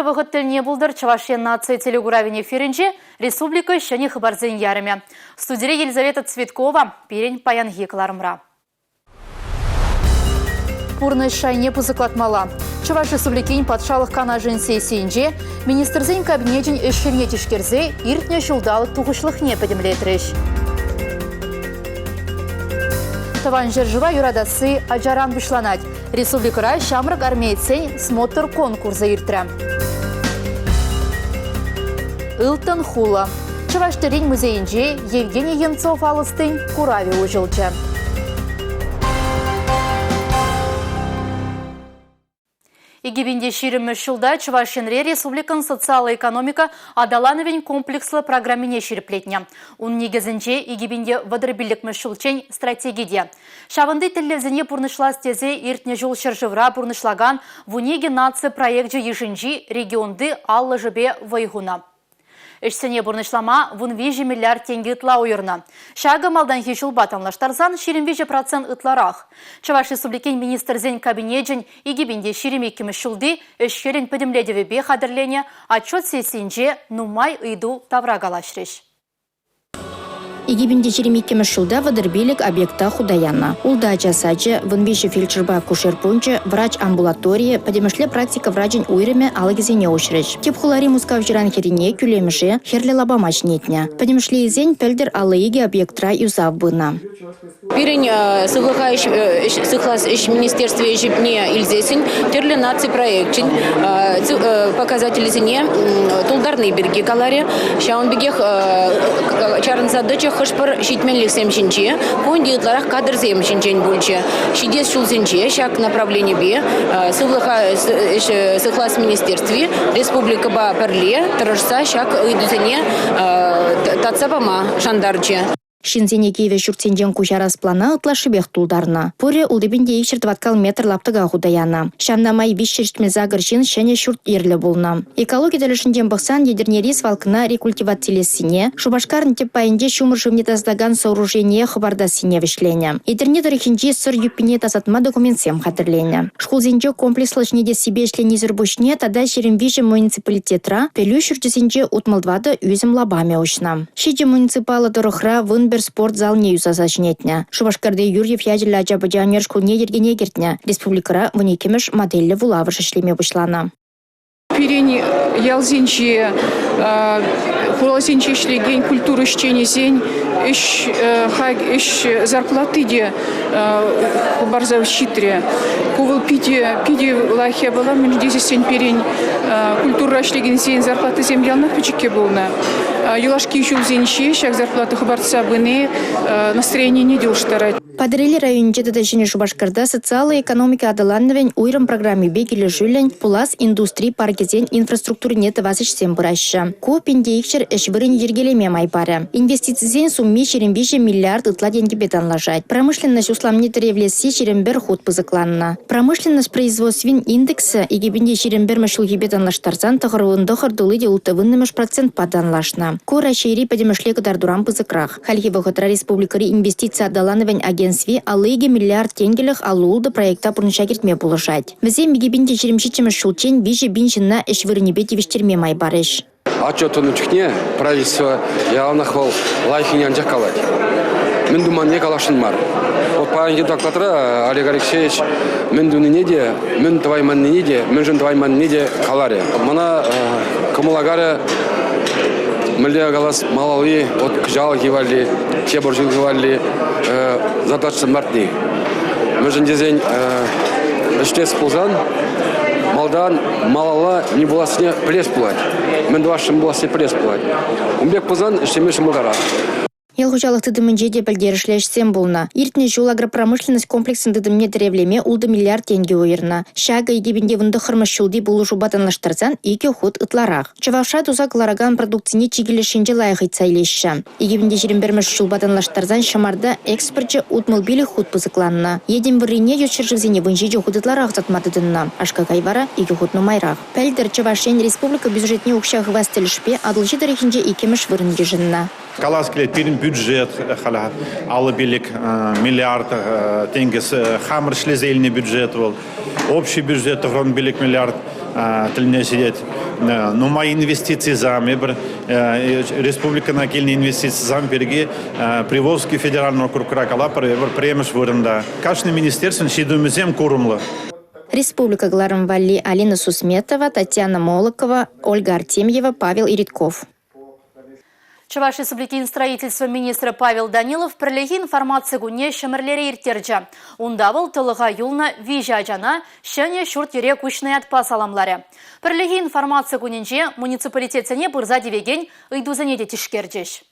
вӑхӑт тӗлне пултӑр Чӑваш Ен наци телекуравӗн эфирӗнче республика ҫӗнӗ хыпарсен ярӑмӗ. Студире Елизавета Цветкова пирӗн паянхи кӑларӑмра. Пурнӑҫ шайне пысӑклатмалла. Чӑваш Республикин Патшалӑх Канашӗн сессийӗнче Министрсен Кабинечӗн ӗҫ-хӗлне тишкерсе иртнӗ ҫулталӑк тухӑҫлӑхне пӗтӗмлетрӗҫ. Тӑван ҫӗршыва юратасси ачаран пуҫланать. Республикӑра ҫамрӑк армеецсен смотр-конкурсӗ иртрӗ. Ылтӑн хула. Чӑваш тӗррин музейӗнче Евгений Енцов алӑстин куравӗ уҫӑлчӗ. 2020 ҫулта Чӑваш Енре республикӑн социаллӑ экономика аталанӑвӗн комплекслӑ программине ҫирӗплетнӗ. Ун никӗсӗнче 2035 ҫулччен стратеги те. Ҫавӑнти тӗллевсене пурнӑҫлас тесе иртнӗ ҫул ҫӗршывра пурнӑҫлакан вуникӗ наци проекчӗ йышӗнчи регионти аллӑшӗпе вӑй хунӑ. Ӗҫсене пурнӑҫлама 13 миллиард тенкӗ ытла уйӑрнӑ. Ҫакӑ малтанхи ҫулпа танлаштарсан 23% ытларах. Чӑваш Республикин Министрсен Кабинечӗн 2022 ҫулти ӗҫ-хӗлӗн пӗтӗмлетӗвӗпе хатӗрленӗ отчет сессийӗнче нумай ыйту тавра калаҫрӗҫ. 2022 ҫулта 35 объекта хута янӑ. Ултӑ ача сачӗ, 13 фельдшерпа акушер пункчӗ, врач амбулаторийӗ, пӗтӗмӗшле практика врачӗн уйрӑмӗ алӑкӗсене уҫрӗҫ. Тӗп хулари Мускав ҫыран хӗррине, кӳлемӗше, Хӗрлӗ лапама ҫӗнетнӗ. Пӗтӗмӗшле илсен, пӗлтӗр 52 объектра юсав пынӑ. Пирӗн сывлӑха сыхлас ӗҫ министерстви ӗҫне илсессӗн тӗрлӗ наци проекчӗн показателӗсене тултарни пирки каларӗ. Ҫавӑн пекех чарӑнса тӑчӗ хӑш-пӗр ҫитменлӗхсем ҫинче. Ку ӗнтӗ ытларах кадрсем ҫинчен пулчӗ. Ҫитес ҫулсенче ҫак направленипе сывлӑха сыхлас министерстви республикӑпа пӗрле тӑрӑшса ҫак ыйтусене татса пама шантарчӗ. Ҫынсене кивӗ ҫуртсенчен куҫарас плана ытлашшипех тултарнӑ. Пурӗ 6200 тӑваткал метр лаптӑка хута янӑ. Ҫавна май 378 ҫын ҫӗнӗ ҫурт-йӗрлӗ пулнӑ. Экологи тӗлӗшӗнчен пӑхсан Етӗрнери свалкӑна рекультивацилессине, Шупашкарӑн тӗп пайӗнче ҫумӑр шывне тасатакан сооружение хӑпартассине вӗҫленӗ. Етӗрне тӑрӑхӗнчи Сӑр юппине тасатма документсем хатӗрленӗ. Шкулсенче комплекслӑ ҫӗнетессипе ӗҫленисӗр пуҫне тата 23 муниципалитетра пӗлӳ ҫурчӗсенче 64 ӳсӗм лапамӗ уҫнӑ. Ҫичӗ муниципаллӑ тӑрӑхра 11 спорт залне юсаса ҫӗнетнӗ. Шупашкарти Юрьев ячӗллӗ ача-пӑча ӳнер шкулне йӗркене кӗртнӗ. Республикӑра 12-мӗш модельлӗ вулавӑш ӗҫлеме пуҫланӑ. Пирӗн ялсенче, хуласенче ӗҫлекен культура ӗҫченӗсен ӗҫ ӗҫ зарплати те хӑпарса ҫитрӗ. Ку вӑл питӗ, питӗ лайӑх япала, мӗншӗн тесессӗн пирӗн культурӑра ӗҫлекенсен зарплатисем яланах пӗчӗккӗ пулнӑ. Юлашки ҫулсенче ҫак зарплата хӑпартса пыни настроенине те улӑштарать. Патӑрьел районӗнче тата Ҫӗнӗ Шупашкарта социаллӑ экономика аталанӑвӗн уйрӑм программипе килӗшӳллӗн пулас индустри паркӗсен инфраструктурине тӑвас ӗҫсем пыраҫҫӗ. Ку 1200 ӗҫ вырӑнӗ йӗркелеме май парӗ. Инвестицисен сумми 23 миллиард ытла тенкӗпе танлашать. Промышленноҫ усламне тӗревлесси 21 хут пысӑкланнӑ. Промышленноҫ производствин индексӗ 2021 ҫулхипе танлаштарсан 99,6 процентпа танлашнӑ. Ку Раҫҫейри пӗтӗмӗшле кӑтартуран пысӑкрах. Хальхи вӑхӑтра республикӑри инвестици аталанӑвӗн агентстви 52 миллиард тенкӗлӗх 56 проекта пурнӑҫа кӗртме пулӑшать. Вӗсем 2027 ҫулччен 3 пин ҫынна ӗҫ вырӑнӗпе тивӗҫтерме май парӗҫ. Отчет тунӑ чухне правительство яланах вӑл лайӑххине анчах калать. Мӗн туманне каласшӑн мар. Вот паянхи докладра Олег Алексеевич мӗн тунине те, мӗн тӑвайманнине те, мӗншӗн тӑвайманнине те каларӗ. Мана кӑмӑла карӗ мӗнле калас, малалли вот кӑҫалхи валли, тепӗр ҫулхи валли задачӑсем лартни. Мӗншӗн тесен ӗҫлес пулсан малтан малалла не пулассине пӗлес пулать. Мӗн тӑвасшӑн пулассине пӗлес пулать. Ун пек пулсан ӗҫлеме ҫӑмӑлтарах. Ял хуҫалӑх тытӑмӗнче те пӗлтерӗшлӗ ӗҫсем пулнӑ. Иртнӗ ҫул агропромышленность комплексӗн тытӑмне тӗревлеме 6 миллиард тенкӗ уйӑрнӑ. Ҫакӑ 2019 ҫулти пулӑшупа танлаштарсан икӗ хут ытларах. Чӑвашра туса кӑларакан продукцине чикӗ леш енче лайӑх ыйтса илеҫҫӗ. 2021 ҫулпа танлаштарсан ҫӑмарта экспорчӗ 65 хут пысӑкланнӑ. Йӗтем вӑррине ют ҫӗршывсене 17 хут ытларах ӑсатма тытӑннӑ. Аш-какай вара икӗ хут нумайрах. Пӗлтӗр Чӑваш Ен республика бюджетне укҫа хывас тӗлӗшпе Атӑлҫи тӑрӑхӗнче иккӗмӗш вырӑн йышӑннӑ. Калас килет, пирӗн бюджет халӗ 55 миллиард тенкӗ хамӑр ӗҫлесе илнӗ бюджет вӑл. Общий бюджет 95 миллиард. тӗлне ҫитет. Нумай инвестицисем, эпир республикӑна килнӗ инвестицисем пирки Приволжский федеральный округра калатпӑр, эпир пӗрремӗш вырӑнта. Кашни министерствӑн ҫитӗнӳсем курӑмлӑ. Республика кӑларӑм валли Алина Сусметова, Татьяна Молокова, Ольга Артемьева, Павел Иритков. Чӑваш Республикин строительство министрӗ Павел Данилов пӗрлехи информаци кунне Ҫӗмӗрлере ирттерчӗ. Унта вӑл тӑлӑха юлнӑ виҫӗ ачана ҫӗнӗ ҫурт-йӗре куҫнӑ ятпа саламларӗ. Пӗрлехи информаци кунӗнче муниципалитетсене пырса тивекен ыйтусене те тишкерчӗҫ.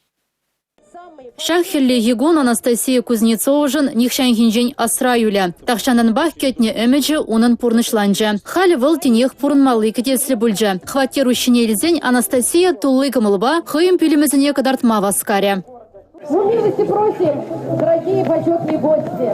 Ҫак хӗллехи кун Анастасия Кузнецовӑшӑн нихҫанхинчен асра юлӗ. Тахҫантанпах кӗтнӗ ӗмӗчӗ унӑн пурнӑҫланчӗ. Халӗ вӑл тинех пурӑнмалли кӗтеслӗ пулчӗ. Хваттер уҫҫине илсен Анастасия тулли кӑмӑлпа хӑйӗн пӳлӗмӗсене кӑтартма васкарӗ. Ну, милости просим, дорогие почетные гости.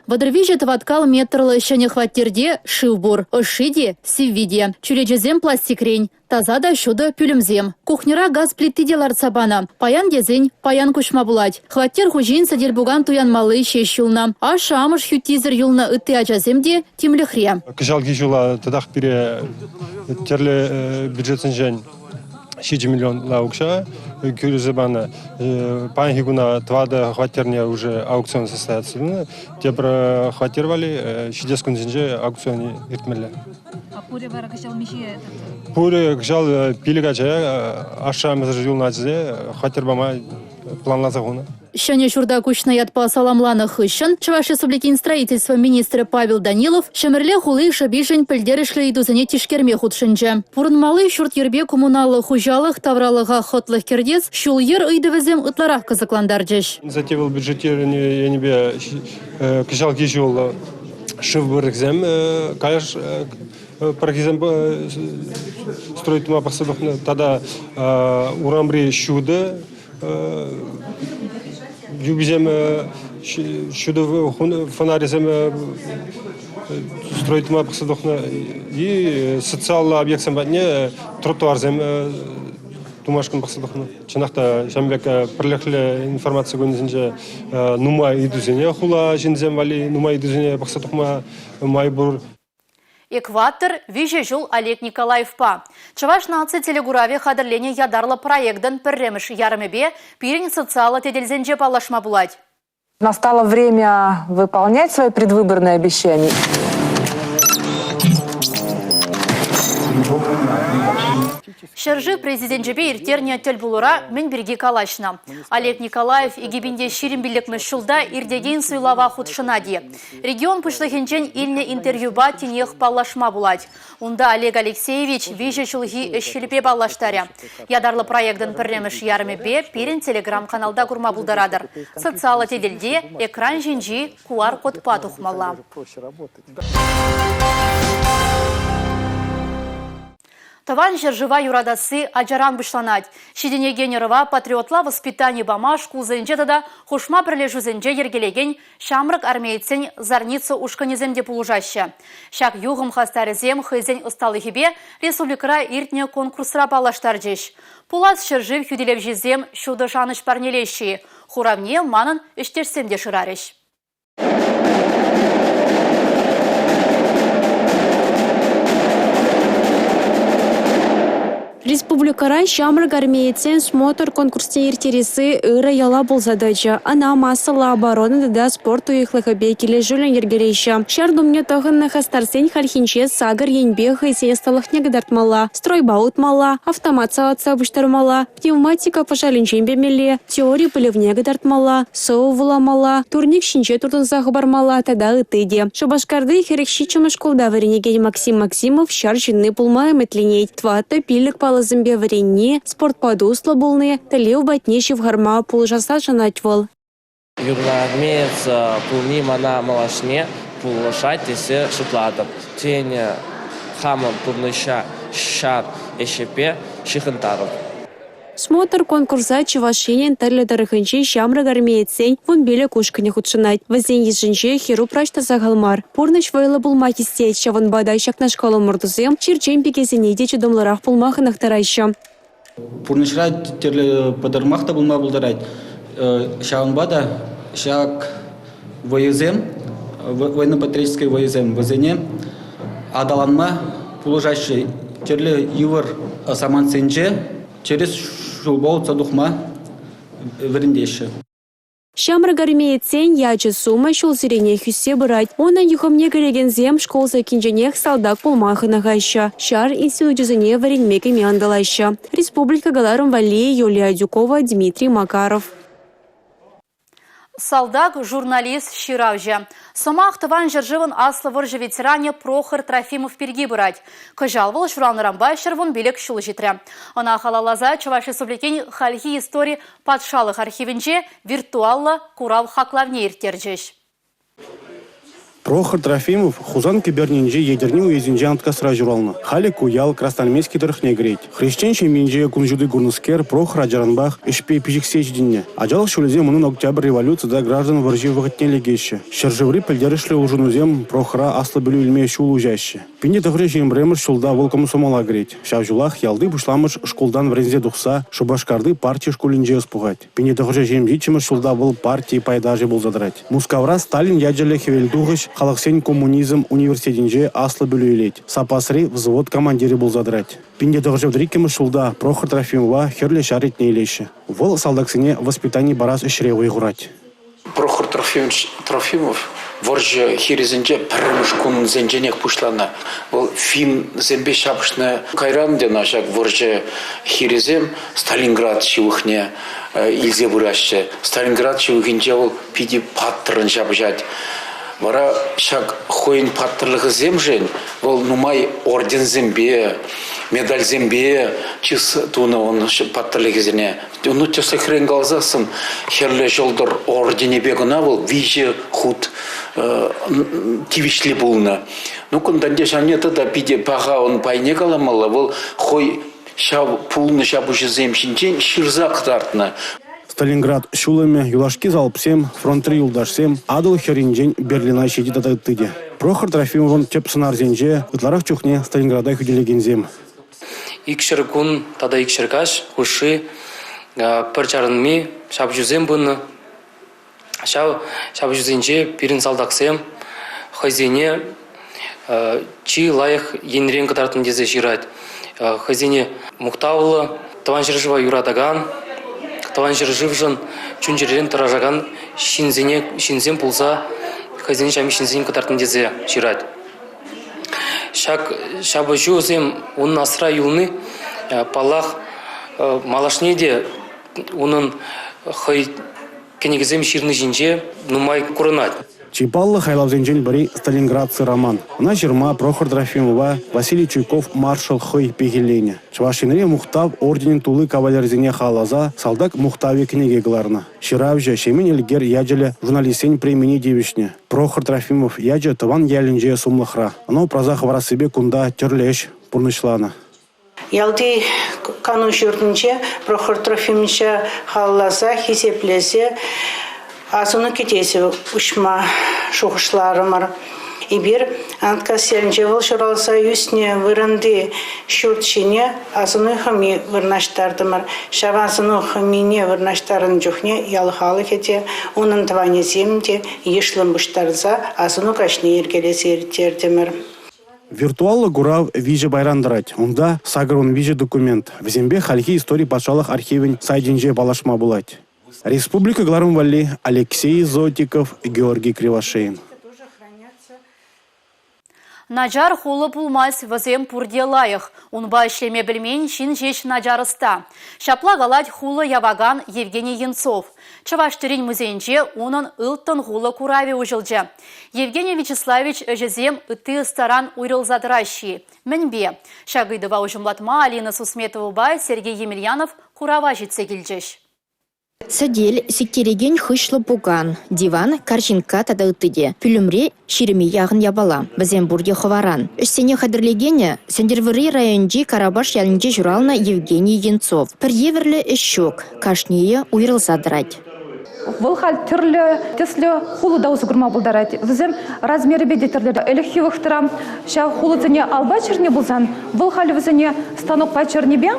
33 тӑваткал метрлӑ ҫӗнӗ хваттерте шыв пур, ӑшши те, сивви те. Чӳречесем пластикрен. Таса та ҫутӑ пӳлӗмсем. Кухньӑра газ плити те лартса панӑ. Паян тесен паян куҫма пулать. Хваттер хуҫин сӗтел-пукан туянмалли ҫеҫ юлнӑ. Ашшӗ-амӑш хӳттисӗр юлнӑ ытти ачасем те тимлӗхре. Кӑҫалхи ҫула татах пире тӗрлӗ бюджетсенчен 7 миллионла укҫа кӳрсе панӑ. Паянхи куна тӑватӑ хваттерне уже аукцион состояться тунӑ. Тепӗр хваттер валли ҫитес кунсенче аукцион иртмелле. А пурӗ вара кӑҫал миҫе? Пурӗ кӑҫал пилӗк ача ашшӗ-амӑшӗ юлнӑ ачасене хваттер пама планласа хунӑ. Ҫӗнӗ ҫурта куҫнӑ ятпа саламланӑ хыҫҫӑн Чӑваш Республикин строительство министрӗ Павел Данилов Ҫӗмӗрле хули шӑпишӗн пӗлтерӗшлӗ ыйтусене тишкерме хутшӑнчӗ. Пурӑнмалли ҫурт-йӗрпе коммуналлӑ хуҫалӑх тавралӑха хӑтлӑх кӗртес ҫул-йӗр ыйтӑвӗсем ытларах кӑсӑклантарчӗҫ. Инициатива бюджетировани енӗпе кӑҫалхи ҫул шыв пӑрӑхӗсем каяш пӑрӑхӗсем строить тума пӑхса тухнӑ тата урамри ҫутӑ юписем ҫутӑ фонарӗсем строить тума пӑхса тухнӑ и социаллӑ объектсем патне тротуарсем тумашкӑн пӑхса тухнӑ. Чӑнах та ҫавӑн пек пӗрлӗхлӗ информаци кунӗсенче нумай ыйтусене хула ҫынсем валли нумай ыйтусене пӑхса тухма май пур. Экватор виҫӗ ҫул Олег Николаевпа. Чӑваш наци телекуравӗ хатӗрленӗ ятарлӑ проектӑн пӗрремӗш ярӑмӗпе пирӗн социаллӑ тетелсенче паллашма пулать. Настало время выполнять свои предвыборные обещания. Ҫӗршыв президенчӗпе ирттернӗ тӗлпулура мӗн пирки калаҫнӑ? Олег Николаев 2025 ҫулта иртекен суйлава хутшӑнать-и? Регион пуҫлӑхӗнчен илнӗ интервьюпа тинех паллашма пулать. Унта Олег Алексеевич виҫӗ ҫулхи ӗҫ-хӗлпе паллаштарӗ. Ятарлӑ проектӑн пӗрремӗш ярӑмӗпе пирӗн телеграм-каналта курма пултаратӑр. Социаллӑ тетелте экран ҫинчи QR-кодпа тухмалла. Тӑван ҫӗршыва юратасси ачаран пуҫланать. Ҫитӗнекен ӑрӑва патриотла воспитани пама шкулсенче тата хушма пӗрлешӳсенче йӗркелекен Ҫамрӑк армеецсен Зарница ушкӑнӗсем те пулӑшаҫҫӗ. Ҫак юхӑм хастарӗсем хӑйсен ӑсталӑхӗпе республикӑра иртнӗ конкурсра паллаштарчӗҫ. Пулас ҫӗршыв хӳтӗлевҫисем ҫутӑ шанӑҫ парнелеҫҫӗ-и? Хуравне манӑн ӗҫтешсем те шырарӗҫ. Республикӑра ҫамрӑк армеецсен смотр конкурсне ирттересси ырӑ йӑла пулса тӑчӗ. Ӑна массӑллӑ оборона тата спорт уйӑхлӑхӗпе килӗшӳллӗн йӗркелеҫҫӗ. Ҫар тумне тӑхӑннӑ хастарсен хальхинче сакӑр енпе хӑйсен ӑсталӑхне кӑтартмалла: стройпа утмалла, автомат салатса пуҫтармалла, пневматика пӑшалӗнчен пемелле, теори пӗлӗвне кӑтартмалла, сӑвӑ вуламалла, турник ҫинче туртӑнса хӑпармалла тата ытти те. Шупашкарти 47-мӗш шкулта вӗренекен Максим Максимов ҫар ҫынни пулма ӗмӗтленет. 4-5 паллӑсемпе вӗренни, спортпа туслӑ пулни тӗллев патне ҫывхарма пулӑшасса шанать вӑл. Юрламец пулни мана малашне пулӑшать тесе шутлатӑп. Тен, хамӑн пурнӑҫа ҫар ӗҫӗпе ҫыхӑнтарӑп. Смотр конкурса Чӑваш Енӗн тӗрлӗ тӑрӑхӗнчи ҫамрӑк армеецсен 15 ушкӑнӗ хутшӑнать. Вӗсен йышӗнче хӗр-упраҫ та сахал мар. Пурнӑҫ вӑйлӑ пулма хистет, ҫавӑнпа та ҫакнашкал ӑмӑртусем черчен пикесене те чӑтӑмлӑрах пулма хӑнӑхтараҫҫӗ. Пурнӑҫра тӗрлӗ пӑтӑрмах та пулма пултарать. Ҫавӑнпа та ҫак вӑйӑсем, военно-патриотические вӑйӑсем, вӗсене аталанма. пулӑшаҫҫӗ, тӗрлӗ йывӑр самантсенче тӗрӗс ҫулпа утса тухма вӗрентеҫҫӗ. Ҫамрӑк армеецсен ячӗ-сумӗ ҫулсеренех ӳссе пырать. Унӑн юхӑмне кӗрекенсем шкул саккинченех салтак пулма хӑнӑхаҫҫӗ, ҫар институчӗсене вӗренме кӗме ӑнтӑлаҫҫӗ. Республика кӑларӑм валли Юлия Адюкова, Дмитрий Макаров. Салтак, журналист, ҫыравҫӑ. Сӑмах Тӑван ҫӗршывӑн Аслӑ вӑрҫӑ ветеранӗ Прохор Трофимов пирки пырать. Кӑҫал вӑл ҫуралнӑранпа 115 ҫул ҫитрӗ. Ӑна халалласа Чӑваш Республикин хальхи истори патшалӑх архивӗнче виртуаллӑ курав хаклавне ирттерчӗҫ. Прохор Трофимов Хусан кӗпернинчи Етӗрне уесӗнчи Анткасра ҫуралнӑ. Халӗ ку ял Красноармейски тӑрӑхне кӗрет. Хресчен ҫемйинче кун ҫути курнӑскер Прохор ачаранпах ӗҫпе пиҫӗхсе ҫитӗннӗ. Ачалӑх ҫулӗсем унӑн Октябрь революци тата граждан вӑрҫи вӑхӑтне лекеҫҫӗ. Ҫӗршыври пӗлтерӗшлӗ улшӑнусем Прохора аслӑ пӗлӳ илме ҫул уҫаҫҫӗ. 1921 ҫулта вӑл комсомола кӗрет. Ҫав ҫулах ялти пуҫламӑш шкултан вӗренсе тухса Шупашкарти парти шкулӗнче ӑс пухать. 1927 ҫулта вӑл парти пайташӗ пулса тӑрать. Мускавра Сталин ячӗллӗ Хӗвелтухӑҫ халӑхсен коммунизм университетӗнче аслӑ пӗлӳ илет, саппасри взвод командирӗ пулса тӑрать. 1932 ҫулта Прохор Трофимова Хӗрлӗ Ҫар ретне илеҫҫӗ. Вӑл салтаксене воспитани парас ӗҫре вӑй хурать. Прохор Трофимович Трофимов вӑрҫӑ хирӗсенче пӗрремӗш кунсенченех пуҫланӑ. Вӑл финсемпе ҫапӑҫнӑ. Кайран ӗнтӗ ӑна ҫак вӑрҫӑ хирӗсем Сталинград ҫывӑхне илсе пыраҫҫӗ. Сталинград ҫывӑхӗнче вӑл питӗ паттӑррӑн ҫапӑҫать. Вара ҫак хӑйӗн паттӑрлӑхӗсемшӗн вӑл нумай орденсемпе, медальсемпе чыс тунӑ ун паттӑрлӑхӗсене. Ну, тӗслӗхрен каласассӑн, Хӗрлӗ Ҫӑлтӑр орденӗпе кӑна вӑл виҫӗ хут тивӗҫлӗ пулнӑ. Ну, кунта ӗнтӗ ҫавне тата питӗ паха ун пайне каламалла. Вӑл хӑй ҫав пулнӑ ҫапӑҫусем ҫинчен ҫырса кӑтартнӑ. Сталинград ҫулӑмӗ, юлашки залпсем, фронтри юлташсем, Атӑл хӗрринчен Берлина ҫити тата ытти те. Прохор Трофимовӑн тӗп сӑнарсенче ытларах чухне Сталинграда хӳтӗлекенсем. 200 кун тата 200 каҫ хушши пӗр чарӑнми ҫапӑҫусем пынӑ. Ҫав ҫапӑҫусенче пирӗн салтаксем хӑйсене чи лайӑх енрен кӑтартнӑ тесе ҫырать. Хӑйсене мухтавлӑ, Тӑван ҫӗршыва юратакан, Тӑван ҫӗршывшӑн чун-чӗререн тӑрӑшакан ҫынсене ҫынсем пулса хӑйсене ҫав ҫынсене кӑтартнӑ тесе ҫырать. Ҫак ҫапӑҫусем унӑн асра юлни, паллах, малашне те унӑн хӑй кӗнекесем ҫырни ҫинче нумай курӑнать. Чи паллӑ хайлавсенчен пӗри «Сталинградцы» роман. Ӑна ҫырма Прохор Трофимова Василий Чуйков маршал хӑй пехилленӗ. Чӑваш Енре Мухтав орденӗн тулли кавалерӗсене халалласа «Салтак мухтавӗ» кӗнеке кӑларнӑ. Ҫыравҫӑ Ҫемен Элкер ячӗллӗ журналистсен премине тивӗҫнӗ. Прохор Трофимов ячӗ тӑван ялӗнче сумлӑхра. Ӑна упраса хӑварассипе кунта тӗрлӗ ӗҫ пурнӑҫланӑ. Ялти кану ҫуртӗнче Прохор Трофимовича халалласа, хисеплесе асӑну кӗтесӗ уҫма шухӑшларӑмӑр. Эпир Анткас ялӗнче вӑл ҫуралса ӳснӗ вырӑнти ҫурт ҫине асӑну хӑми вырнаҫтартӑмӑр. Ҫав асӑну хӑмине вырнаҫтарнӑ чухне ял халӑхӗ те, унӑн тӑванӗсем те йышлӑн пуҫтарса асӑну каҫне йӗркелесе ирттертӗмӗр. Виртуаллӑ курав виҫӗ пайран тӑрать. Унта 83 документ. Вӗсемпе хальхи истори патшалӑх архивӗн сайтӗнче паллашма пулать. Республика кӑларӑм валли Алексей Зотиков, Георгий Кривошеин. Начар хулӑ пулмасть, вӗсем пурте лайӑх. Унпа ӗҫлеме пӗлмен ҫын ҫеҫ начар ӑста. Ҫапла калать хулӑ явакан Евгений Енцов. Чӑваш тӗррин музейӗнче унӑн ылтӑн хулӑ куравӗ уҫӑлчӗ. Евгений Вячеславович ӗҫӗсем ытти ӑстаран уйрӑлса тӑраҫҫӗ-и? Мӗнпе? Ҫак ыйтӑва уҫӑмлатма Алина Сусметовӑпа Сергей Емельянов курава ҫитсе килчӗҫ. Сӗтел, сиктерекен хыҫлӑ пукан, диван, карҫинкка тата ытти те. Пӳлӗмре ҫирӗме яхӑн япала. Вӗсем пурте хӑваран. Ӗҫсене хатӗрлекенӗ Сӗнтӗрвӑрри районӗнчи Карапаш ялӗнче ҫуралнӑ Евгений Енцов. Пӗр евӗрлӗ ӗҫ ҫук, кашнийӗ уйрӑлса тӑрать. Вӑл халь тӗрлӗ тӗслӗ хулӑ та усӑ курма пултарать. Вӗсем размерӗпе те тӗрлӗ. Ӗлӗкхи вӑхӑтра ҫав хулӑсене алпа чӗрнӗ пулсан, вӑл халь вӗсене станокпа чӗрнипе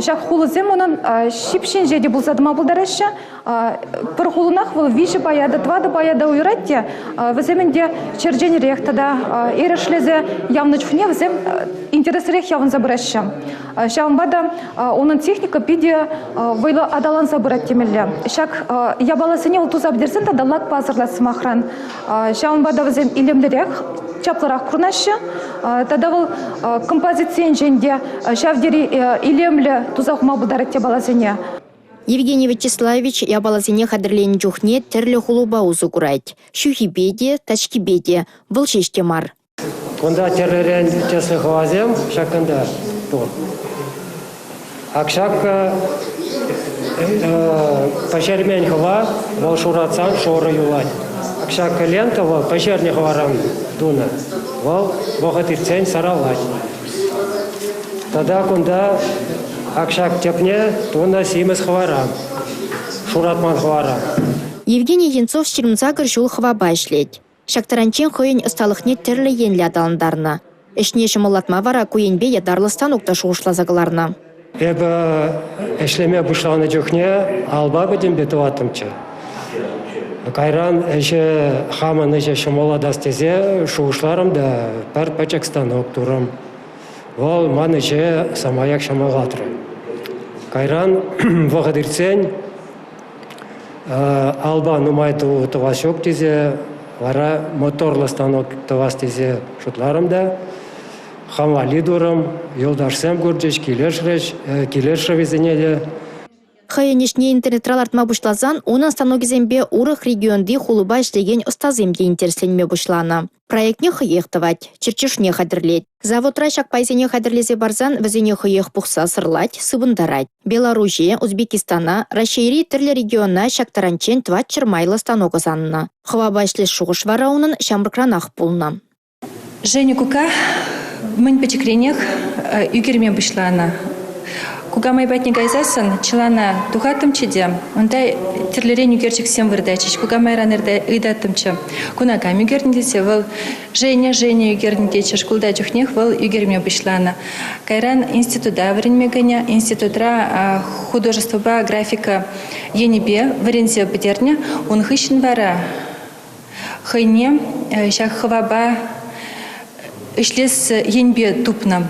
ҫак хулӑсем унӑн ҫип ҫинче те пулса тӑма пултараҫҫӗ. Пӗр хулӑнах вӑл 3 пая та, 4 пая та уйӑрать те, вӗсем ӗнтӗ черченӗрех тата эрешлесе явнӑ чухне вӗсем интереслӗрех явӑнса пыраҫҫӗ. Ҫавӑнпа та унӑн техника питӗ вӑйлӑ аталанса пырать темелле. Ҫак япаласене вӑл туса пӗтерсен тата лакпа сӑрлать сӑмахран. Ҫавӑнпа та вӗсем илемлӗрех, чаплӑрах курӑнаҫҫӗ. Тата вӑл композицийӗнчен те ҫав тери илемлӗ туса хума пултарать япаласене. Евгений Вячеславович япаласене хатӗрленӗ чухне тӗрлӗ хулӑпа усӑ курать. Ҫӳхипе те, тачкипе те. Вӑл ҫеҫ те мар. Кунта тӗрлӗрен тӗслӗ хӑвасем ҫакӑнта пур. Ак ҫак пӗҫермен хӑва вӑл шуратсан шурӑ юлать. Ак ҫак лента вӑл пӗҫернӗ хӑваран тунӑ. Вӑл вӑхӑт иртсен саралать. Тата кунта ак ҫак тӗпне тунӑ симӗс хӑвара, шуратман хӑвара. Евгений Енцов 28 ҫул хӑвапа ӗҫлет. Ҫак таранччен хӑйӗн ӑсталӑхне тӗрлӗ енлӗ аталантарнӑ. Ӗҫне ҫӑмӑллатма вара ку енпе ятарлӑ станок та шухӑшласа кӑларнӑ. Эпӗ ӗҫлеме пуҫланӑ чухне алпа пӗтӗмпе тӑваттӑмччӗ. Кайран ӗҫе хамӑн ӗҫе ҫӑмӑллатас тесе шухӑшларӑм та пӗр пӗчӗк станок турӑм. Вӑл ман ӗҫе самаях ҫӑмӑллатрӗ. Кайран вӑхӑт иртсен алпа нумай тӑвас ҫук тесе вара моторлӑ станок тӑвас тесе шутларӑм та хам валли турӑм, юлташсем курчӗҫ, килӗшрӗҫ, килӗшрӗ вӗсене те. Хӑйӗн ӗҫне интернетра лартма пуҫласан унӑн станокӗсемпе урӑх регионти хулӑпа ӗҫлекен ӑстасем те интересленме пуҫланӑ. Проектне хӑех тӑвать, чертежне хатӗрлет. Заводра ҫак пайсене хатӗрлесе парсан вӗсене хӑех пухса сӑрлать, сыпӑнтарать. Беларуҫе, Узбекистана, Раҫҫейри тӗрлӗ региона ҫак таранччен 400 майлӑ станок ӑсаннӑ. Хӑвапа ӗҫлес шухӑш вара унӑн ҫамрӑкранах пулнӑ. Женя кука мӗн пӗчӗкренех ӳкерме пуҫланӑ. Кукамай патне кайсассӑн чӑлана тухаттӑмччӗ те унта тӗрлӗрен ӳкерчӗксем выртатчӗҫ. Кукамайран ыйтаттӑмччӗ, куна кам ӳкернӗ тесе вӑл Женя, Женя ӳкернӗ тетчӗ. Шкулта чухнех вӑл ӳкерме пуҫланӑ. Кайран института вӗренме кӗнӗ. Институтра художествӑпа графика енӗпе вӗренсе пӗтернӗ. Ун хыҫҫӑн вара хӑйне ҫак хӑвапа ӗҫлес енпе тупнӑ.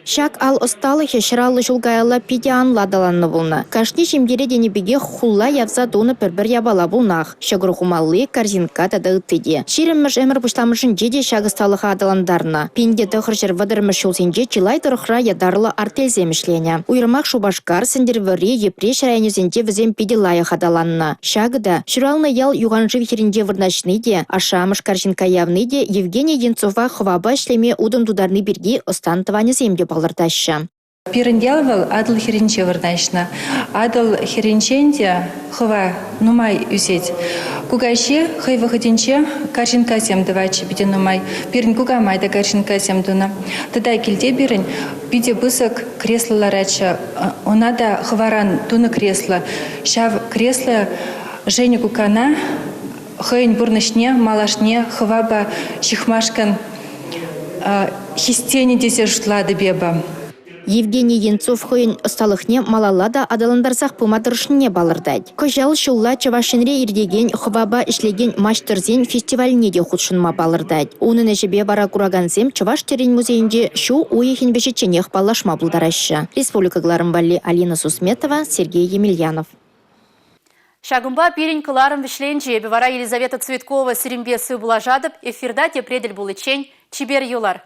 Ҫак ал ӑсталӑхӗ 150 ҫул каялла питӗ анлӑ аталаннӑ пулнӑ. Кашни ҫемьере тенӗ пекех хулла явса тунӑ пӗр-пӗр япала пулнах. Ҫӑкӑр хумалли, корзинка тата ытти те. 20-мӗш ӗмӗр пуҫламӑшӗнче те ҫак ӑсталӑха аталантарнӑ. 1930-мӗш ҫулсенче чылай тӑрӑхра ятарлӑ артельсем ӗҫленӗ. Уйрӑмах Шупашкар, Сӗнтӗрвӑрри, Йӗпреҫ районӗсенче вӗсем питӗ лайӑх аталаннӑ. Ҫакӑ та, ҫуралнӑ ял юханшыв хӗрринче вырнаҫни те, ашшӗ-амӑш карҫинкка явни те Евгений Енцова хӑвапа ӗҫлеме утӑм тутарни пирки ӑстан тӑванӗсем те палӑртаҫҫӗ. Пирӗн ял вӑл Атӑл хӗрринче вырнаҫнӑ. Атӑл хӗрринчен те хӑва нумай ӳсет. Кукаҫи хӑй вӑхӑтӗнче карҫинккасем тӑватчӗ питӗ нумай. Пирӗн кукамай та карҫинккасем тунӑ. Тата килте пирӗн питӗ пысӑк кресло ларатчӗ. Ӑна та хӑваран тунӑ кресло. Ҫав кресло Женя кукана хӑйӗн пурнӑҫне малашне хӑвапа ҫыхмашкӑн хистенӗ тесе шутлатӑп эпӗ. Евгений Енцов хӑйӗн ӑсталӑхне малалла та аталантарсах пыма тӑрӑшнине палӑртать. Кӑҫал ҫулла Чӑваш Енре иртекен хӑвапа ӗҫлекен маҫтӑрсен фестивальне те хутшӑнма палӑртать. Унӑн ӗҫӗпе вара куракансем Чӑваш тӗррин музейӗнче ҫу уйӑхӗн вӗҫӗчченех паллашма пултараҫҫӗ. Республика кӑларӑм валли Алина Сусметова, Сергей Емельянов. Ҫакӑнпа пирӗн кӑларӑм вӗҫленчӗ. Эпӗ вара Елизавета Цветкова сирӗнпе сывпуллашатӑп. Эфирта тепре тӗл пуличчен чипер юлар.